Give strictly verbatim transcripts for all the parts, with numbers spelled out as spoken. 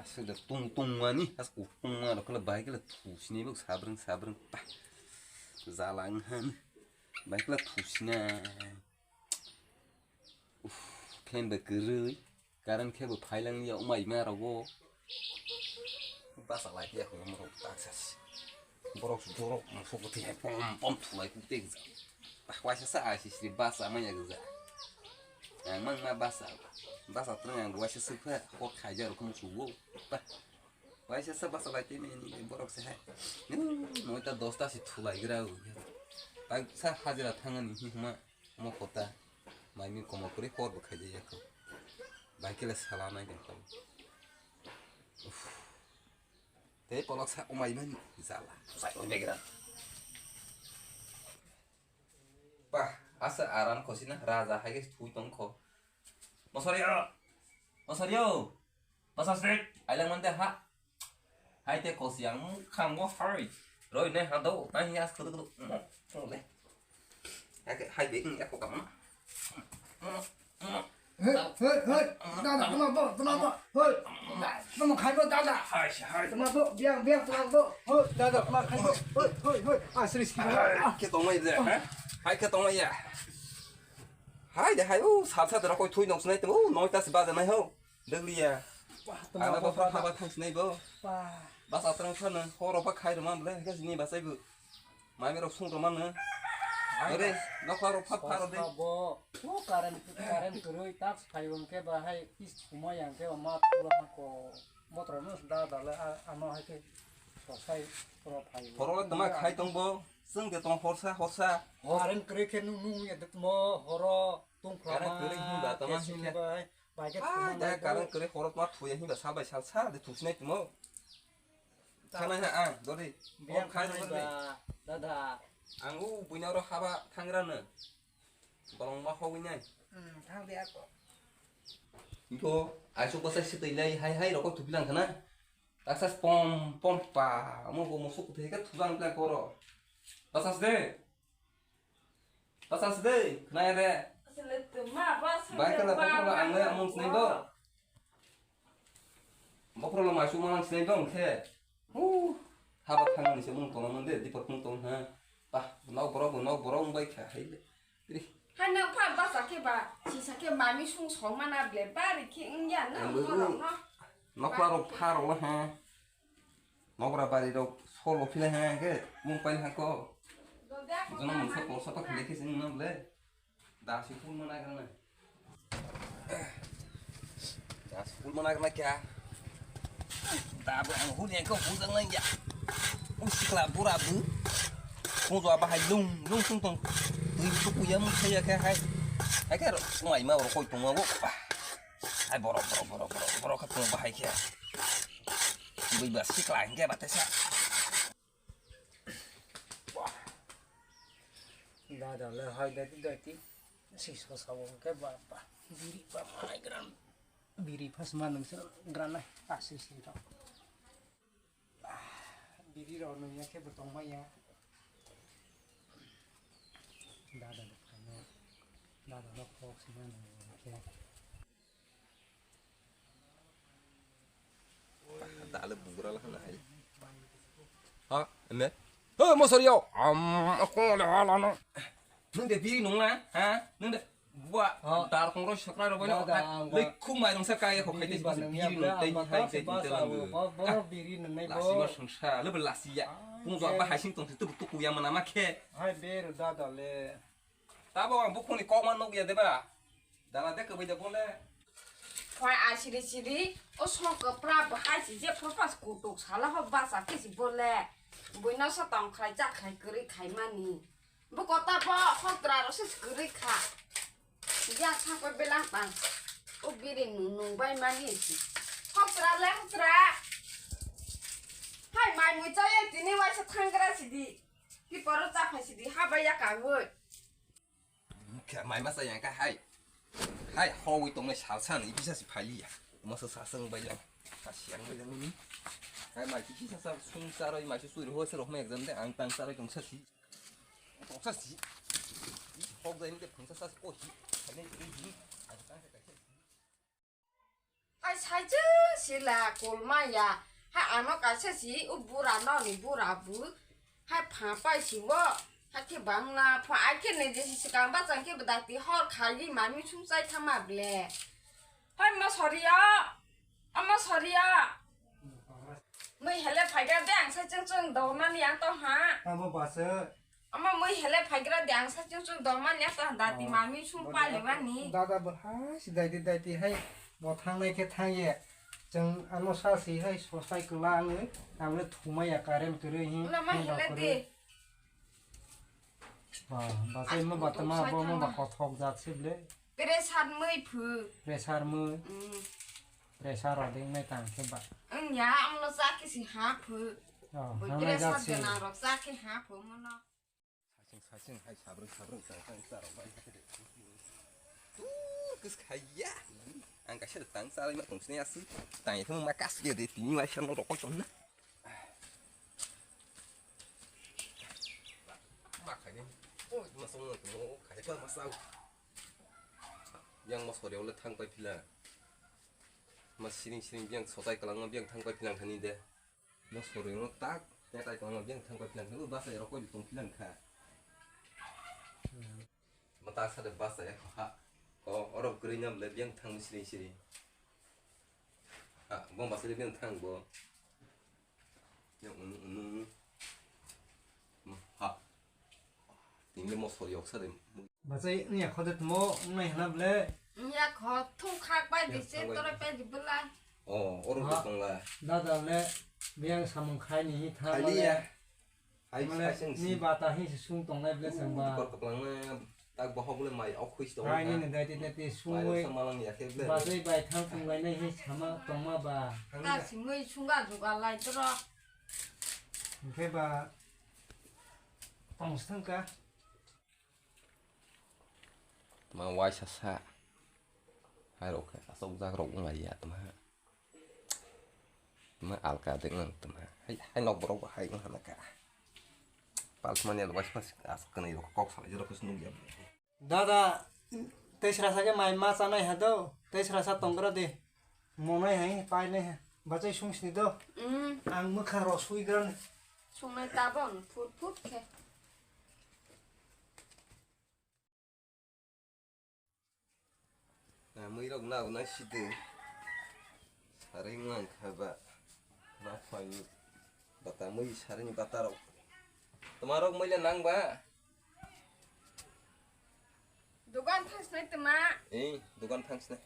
Aswk da tung tung mani, as kuk tung ma rok kala bai kala thu sini bok sabrang sabrang pa. Jala ang han. Bai kala thu sina. Uff, fan ba kwrwi. Current khe bo phailang ya umai ma rogo. Basa lai ya ko mo tak sas. Borok borok mo suku ti hai pom pom thulai ku te gza. Bah waisa sa ai sisri basa ma ya gza. Ang mang ma basa. Basa trang ang waisa sukha ko khaija ro ko mo suwo. Bah. Waisa sa basa lai te ni borok se hai. Noi ta dosta si thulai gra. Tag sa hajira thangani hima. Omo kota, mai mi komo kwrwi hor bo khaijak ya kho. Bai khe le sala nai tong kha. Uff. Tei polok sa umai mani jala. Sai oi begra. Bah, asa aram khosina raja hai khe thui tong kho. Mosori yo. Mosori yo. Basa sek, ailang mande ha. Hai te kosi ang khango hai. Roi ne ha do, nai ya khuduk khuduk. Mo, mo le. Hai ke, hai be ya ko kam. Mo, mo. Hei, hei, hei. Dada, tama bo, tama bo. Hei. Tama khai bo, dada. Hai, hai. Tama bo, biang, biang, tama bo. Hei, dada, tama khai bo. Hei, hei, hei. Ah, serius ki. Hai, ke tongmai de, ha? Hai ke tongmai ya. Hai de, hai, u, sal sa de rokoi thui nok snai te, u, noi ta si ba de nai ho. Daglia. Wah, tama. Ana bo bopha ba phaba thang sinai bo. Wah. Basa trang phano, horo pha khai rwma bole, hwnkhe sini basai bo. Mami rok sung rwma no. Hai. Ore, nokha rok pha pha rw de. Bo. O current, current kwrwi tak phai hwnkhe ba hai is thuma yang khe ma thula ha ko. Motor no da da le a, ano hai khe sosai ro phai. Horo le tama khai tong bo. Sung de tong horsa horsa. Current kwrwi khe nung nung ya de mo horo tung khla. Current kwrwi hin ba tama hin khe. Bai khe hai, thumui da nai karang bo. Kwrwi khorok ma thuya hinba sal bai sal sa de thusinai tumo. Thana ha ang dori. Biang khai khai rwgwi ba, dada. Ang u buina ro haba thangra no. Bolong ma hogwi nai. Hmm, thang de ako. Iko, ai sok basa sitoi lai hai hai roko thupi lang khana. Taksa pom pom pa, amo bo musuk theka thubang lang koro. Basa de. Basa side, khwnaya de. Asle twma ba sung. Bai kala ba bokrola ang le amung sinai bo. Bokrola mai suma nang sinai bo khe. Hu. Haba thangani se mung tongna mande, dipot mung tong ha. Bah, nok borok bo nok borok wng bai kha hai le. Ri. Hai nok pha basa khe ba, sisa khe mami sung song mana ble bari khe wng ya na. Ang bo borok no. Nokla rok pha rok la ha. Nogra bari rok solo philai ha hwnkhe mung pailai ha ko. Jono mungsa torsa pa khwlai khe se wngna bwle. Da si phul mana gana. Da si phul mana gana kya? Da bo ang huli ang ko hul jang lang ya. U sikla bura bu. Kung jwa bahai lung lung sung tong. Twi tu ku ya mung saya khe hai. Hai khe ro mai ma ro koi tong ma bo. Hai borok borok borok borok borok kha tong bahai khe. Bui ba sikla hingke ba tesa. Dada le hai dati dati. Si so sa wong ke ba ba. Biri ba mai gran. Biri pas manung se gran nai. Asi si to. Biri ro nung ya ke betong mai ya. Dada de kano. Dada no kok si manung ya ke. Dale bugra la na hai. Ha, eme. Ho, mosori yo. Am, ako le hala no. Nung de biri nung na, ha? Nung de bua dar kong ro sakra ro boy no. Lei khum mai rong sa kai ko khai te biri nung tai hai te te lang. Bo biri nung nai bo. Lasi ma sung sa, le lasi ya. Kung jo ba hai sing tong tu tu ku ya mana ma khe. Hai ber dada le. Tabo ang bukhuni kok man nuk ya de ba. Dala de kwbai de bole. Phai asiri siri, o sok kwpra bahai si je phopas kutuk sala ho basa khe si bole. Buino sa tong khai cha khai kwrwi khai mani. Bo kota bo hotra ro se kwrwi kha. Ya sa ko belang tang. O biri nung nung bai mani si. Hotra le hotra. Hai mai mui cha ye tini waisa thangra sidi. Ki poro cha phai sidi ha bai ya kangoi. Khe mai masa yang ka hai. Hai, hoi tongnai salsa ni bisa si phailiya. Masa sasang bai lang. Sasiang bai lang ni. Hai mai kiki sasa sung saroi mai su suri ho se rok mai exam de ang tang saroi tong sasi. Tong sasi. Hok dai ni de phung sasa ko hi. Hai ni hi. Ang tang ka ka. Hai saichung sila kolmaya. Hai ano kaisa si u bura noni bura bu. Hai pha pai si wo. Hai khe bangla pha ai khe ne je si kang ba chang khe bwdati hor khali mami sum chai thama ble. Hai ma soriya. Ama soriya. Mui hele phaiga de ang saichung chung do mani ang to ha. Abo basa. Ama mui hele phaigra de ang saichung chung do mani ang to ha dati mami sum pale mani. Dada bo ha si daiti daiti hai bo thangnai khe thangye. Chwng ano sa si hai sosai kwla ang ang le thumai ya current kwrwi hi. Ula ma hele de. Ba ba sai ma ba tama bo ma ba kothok jat si ble. Pressure mui phu. Pressure mui. Mm. Pressure rok ding mai tang khe ba. Wng ya, amlo cha khe si ha phu. Oh, bo hangnai pressure jat si. Gana rok cha khe ha phu mono. Saching saching hai sabrung sabrung tang tang cha rok bai. Tu kis khaya. Ang kaisa tang cha lai ma tong sini asi. Tang itu ma kas ya de tini ma shan rok ko na. Ma khai ni. Oh, ma song no khai ma ma sa. Yang ma sori ole thang pai phila. Ma siring siring biyang sotai kwlangma biyang thang pai philang thani de. Ma sori no tak ya tai kwlangma biyang thang pai philang thani basa ya rokoi tong philang kha. Ma tak sa de basa ya kha. O oro kwrwi nam le biyang thang siring siring. Ha, bo basa de biyang thang bo. Ya unu unu. Ma ha. Tingli mosor yok sa de. Bachai wngya kho de tmo wngnai hwna ble. Wngya kho thung khak bai di se tore pe di bwla. Oh, oro ha, tongla. Dada le biyang samung khai ni hi tha khai male. Hai male sai sing ni si. Bata hi se sung tongnai ble sang ba. Kor kaplang na tak bohok le mai ok khuis tong. Hai ni ne dai te te sung mai wai. Sa malang ya khe ble. Bachai bai thang thung lai nai hi sama tongma ba. Ta si mui sunga juga lai tro. Hingke ba. Tong sithang ka. Ma waisa sa. Hai rok khe asok jak rok wng lai ya tma. Tma alka de wng tma. Hai hai nok borok bo hai wng hana ka. Pals mani al waisa as kwnai rok kok salai rok khe nuk ya. Dada, tei srasa khe mai ma chanai ha do, tei srasa tonggra de. Monai hai, painai hai. Bachai sungsni do. Mm. Ang mwkha rw sui gran. Sungnai tabon, phut phut khe. Na mui rok na na sidi. Saring lang kha ba. Na phai. Bata mui saring bata rok. Toma rok mui le nang ba. Dugan thangsnai tma. Eh, dugan thangsnai.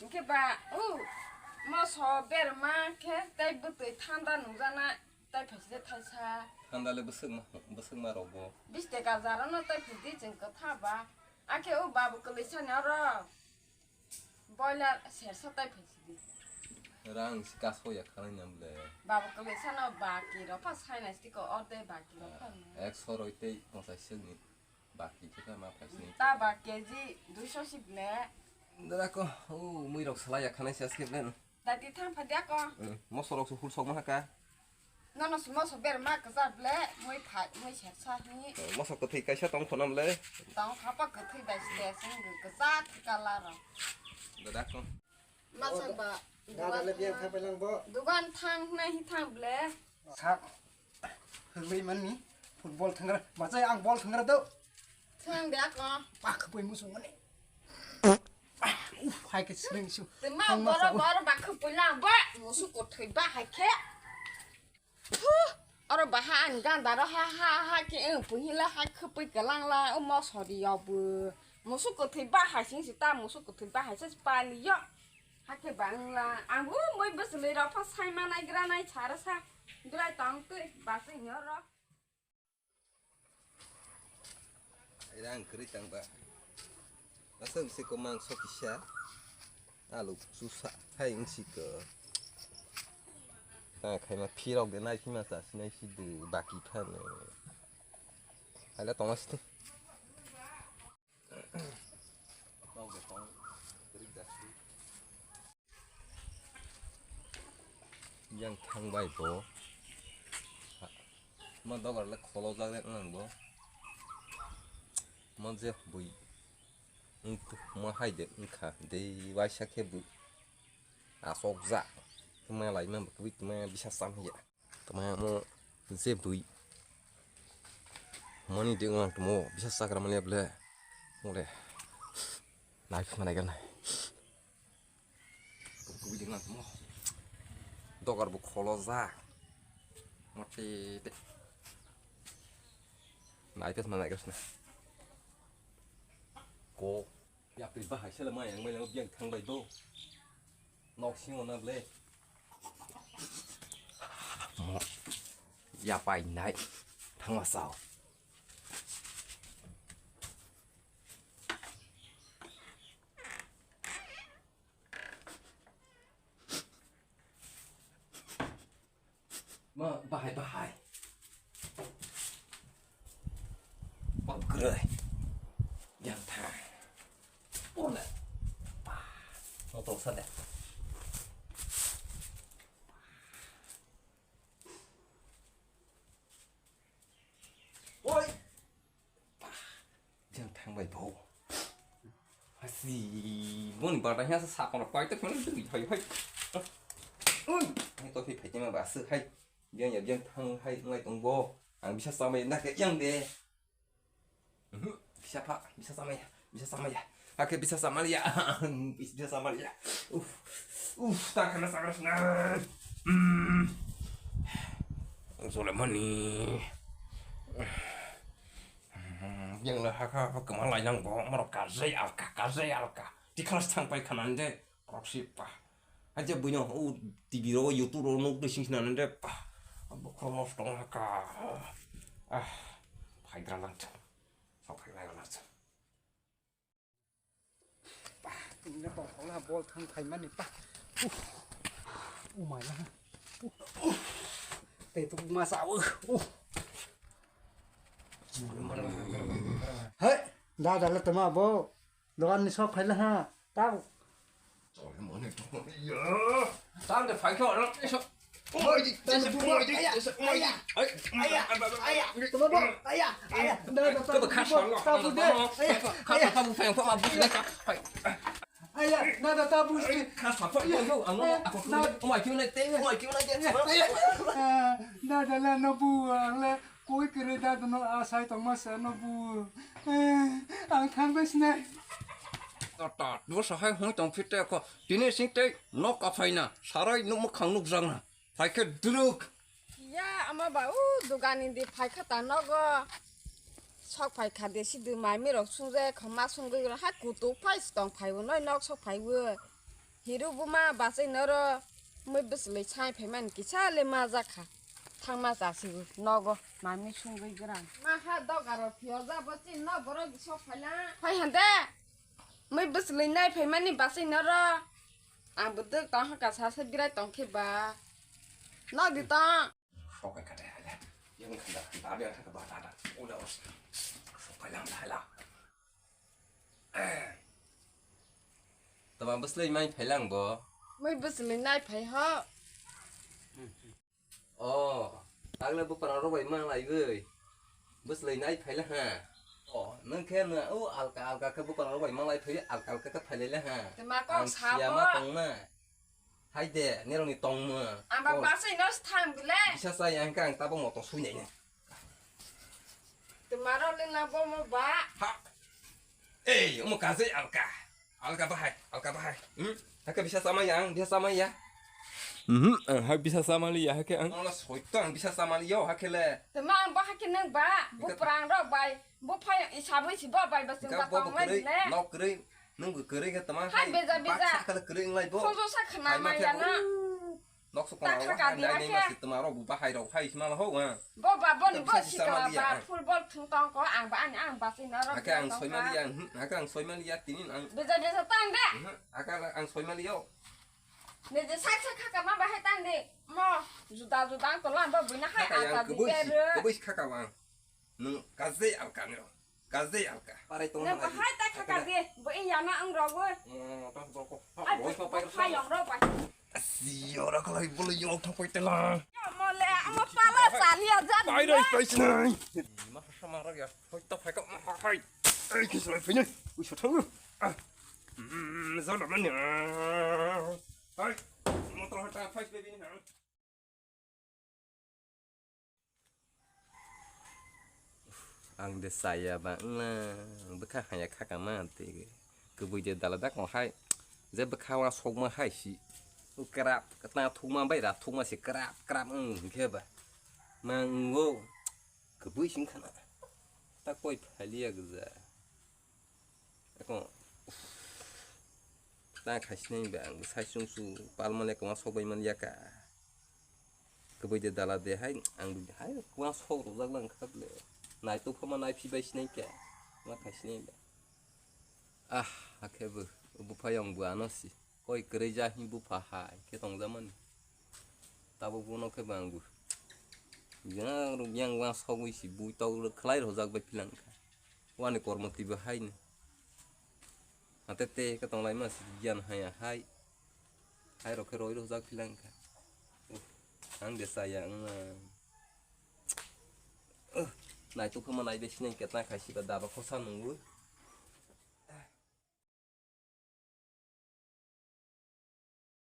Hingke ba, o, moso berma khe tei bwtwi thanda nungjana tei phaiside thaisa. Thanda le bwswkma, bwswkma rok bo. Bis taka jarano tei phidi chwng kwtha ba. Akhe o babu kwlwisani oro. Boiler sersa tai phaisidi. Rang si kaso ya khanai nam le. Babu kwlwisano baki rok pha sainai siko orde baki rok pha. Ekso roi tei ponsai sini baki khe ma phaisini. Ta ba K G duiso si ble. Dara ko, o mui rok salai ya khanai si aske ble. Dati thang pha dia ko. Moso rok su hul sok ma haka. Nono si moso berma kwchar ble, mui phai, mui sersa hi. Moso kwthwi kaisa tong khonam le. Tong khapa kwthwi bai se, sing kwchak colour rok. Dada ko. Masa ba. Dada le biang thang pelang bo. Dugan thang nai hi thang ble. Sak. Hwlwi mani football thangra. Bachai ang ball thangra do. Thang dia ko. Pak khapui musung mani. Uf, hai ke sring su. Tema boro boro ba khapui lang ba. Musu ko thoi ba hai khe. Huh, oro baha ang ganda ro ha ha ha ke ang puhi la ha khapui kalang la o mo sori yo bu. Musu ko thoi ba hai sing si ta musu ko thoi ba hai sa pali yo. Ha ke bang la ang bu moi bus le ro pha sai ma nai gra nai chara sa. Grai tang tui ba sai nyo ro. Aira ang kwrwi tang ba. Aswk bisi ko mangso kisa. Alu susa hai wng si ko. Ta khaima phirok de nai phima cha sinai si de baki phano. Hala tongma si. Yang thang bai bo. Ma dogar le kholo jak le nang bo. Ma je bui. Mo hai de wngkha de waisa khe bui. Asokjak. Tuma lai ma bwkwi tuma bisa sam hiya. Tuma mo je bwi. Mani de ngang tumo bisa sakra mani ble. Mole. Lai phana gal nai. Bwkwi de ngang tumo. Dogar bu kholo ja. Mati de. Lai phana gal na. Ko. Yapri bahai sele mai yang mai lang biang thang bai do. Nok singo na ble. Mo. Yapai nai. Thangma sao. Ma, bahai, bahai. Pagrai. Yang thang. Ole. Motor sada. Oi. Jang thang bai bo. Hasi boni bada hasa sakon pai ta khon dui hai hai. Oi, hai to phi phai ma ba su hai. Jang ya jang thang hai ngai tong bo. Ang bisa samai na ke jang de. Mhm, bisa pha, bisa samai ya, bisa samai ya. Hake bisa samai ya. Bisa samai ya. Uf. Uf, ta khana sakra sna. Hmm. Solemani. Yang le haka haka kama lai nang bo, moro kajai alka, kajai alka. Di khalas thang pai khanan de, proxy pa. Aja buino u T V ro, YouTube ro nuk de sing sinan de pa. Abo khoro nosto haka. Ah, phai gra lang. Sok phai gra lang. Pah, tini na tong khong na bol thang phai mani pah. Uf. Oh my God. Uf. Uf. Tei tu ma sa. Uf. Uf. Hai, da da la tama bo. Dogan ni sok phai la ha. Tao. Tang de phai kho, ro, eso. Oi, di, ese, oi, di, ese, oi, di. Ai, ai, ai, ai. Tama bo, ai, ai. Ko ba khas lo. Tabu de. Ai, ai. Khas tabu phai, phai ma bus le ka. Ai. Ai, ai, na da tabu si. Khas phai, yo, yo, ang no, aku, oh my, kiu na te, oh my, kiu na te. Ai, ai. Ah, na da la no bu ang le. Koi kwrwi da dono a sai tongma se no bu. Eh, ang thang bai sinai. Tata, bo sahai hoi tong phite ko. Tini sing tei nok aphai na, sarai nuk mukhang nuk jang na. Phai khe duruk. Ya, ama ba u dugani di phai kha ta nogo. Sok phai kha de si du mai mi rok sung je khama sung gwi ha kutuk phai si tong phai u noi nok sok phai u. Hiru buma bachai noro mui bwswlwi sai phaimani kisa le ma jakha. Thangma chasigo nogo mami sungwi gran. Ma ha dogaro phiyojak bo chini no borok sok phaila. Phai hande. Mui bwswlwi nai phaimani bachai noro. Ang bwdwk tong haka sasa birai tongkhe ba. Nogdi tong. Sokai kate hale. Yang khanda khanda abi ang thaka ba da da. Ula os. Sokai lang da hala. Tama bwslai mai phailang bo. Mai bwslai nai phai ho. Oh, tagle bupara rok bai mang lai bai. Bwslai nai phaila ha. Oh, nang khe na o alka alka khe bupara rok bai mang lai phai alka alka khe phailai la ha. Tama kok sabo. Ang siya ma tong na. Hai de, neroni tongma. Ang ba pasai no thang bile. Bisa sa yang kang tabo moto sui nai. Tumaro le na bo mo ba. Ha. Ei, omo kaje alka. Alka bahai, alka bahai. Hmm? Hake bisa sama yang, bisa sama ya. Mhm, ang hai bisa sama li ya hake ang. Omo soito ang bisa sama li yo hake le. Tama ang ba hake nang ba. Bu prang rok bai. Bu phai isabui si bo bai ba sing ba tong lai le. Nok kri. Nung kri ke tama. Hai beja beja. Sakal kri nglai bo. Sojo sa khna ma ya na. Nok sok ta khaka di hake. Nai ma si tama rok bu bahai rok hai sima ho wa. Bo ba bo ni bo si kala ba football thung tong ko ang ba ani ang ba si na rok. Hake ang soi mali ya. Hake ang soi mali ya tinin ang. Beja beja tang de. Hake ang soi mali yo. Ne je sak sak khaka ma bahai tang de. Mo juda juda ang to lan ba buina hai ata di de. Kubui khaka wang. Nung kaze alka nero. Kaze alka. Parai tong na. Bahai ta khaka de. Bo in yana ang ro bo. Tong ko. Ai bo phai yong ro ba. Asi ora kalai bolo yong thang pai tela. Mo le mo pala sani aja. Pai rai pai sinai. Ma sama ra ya. Hoi ta phai ka ma hai. Ai ki sai phai ne. U sa thang. Ah. Hmm, zona manya. Hai, motor hata phai bini ha. Ang de saya ba wngna bwkha haya khaka ma twi. Kwbwi de dala da kong hai. Je bwkha wa sokma hai si. U krap, ta thukma bai ra thukma si krap, krap wng khe ba. Ma ngo. Kwbwi sing khana. Ta koi phaliya gza. Eko. Ta khasinai ba ang sai sung su palmale kwma sok bai man yaka. Kwbwi de dala de hai ang hai kwma sok rojak lang khat le. Nai to phama nai phi bai sinai ka. Ma khasinai ba. Ah, akhe bo bupha yang bo ano si. Koi kwrwi ja hi bupha hai khe tong jamani. Tabuk bono khe bo ang bo. Yang rok yang wa sogwi si bui tok khlai rojak bai philang kha. Wani kormo twi bo hai ni. Hate te ka tong lai ma si giyan haya hai. Hai rok khe roi rojak philang kha. Uff, ang de saya wng. Uff, nai tuk ma nai de sinai ketna khai si ba daba khosa nungu.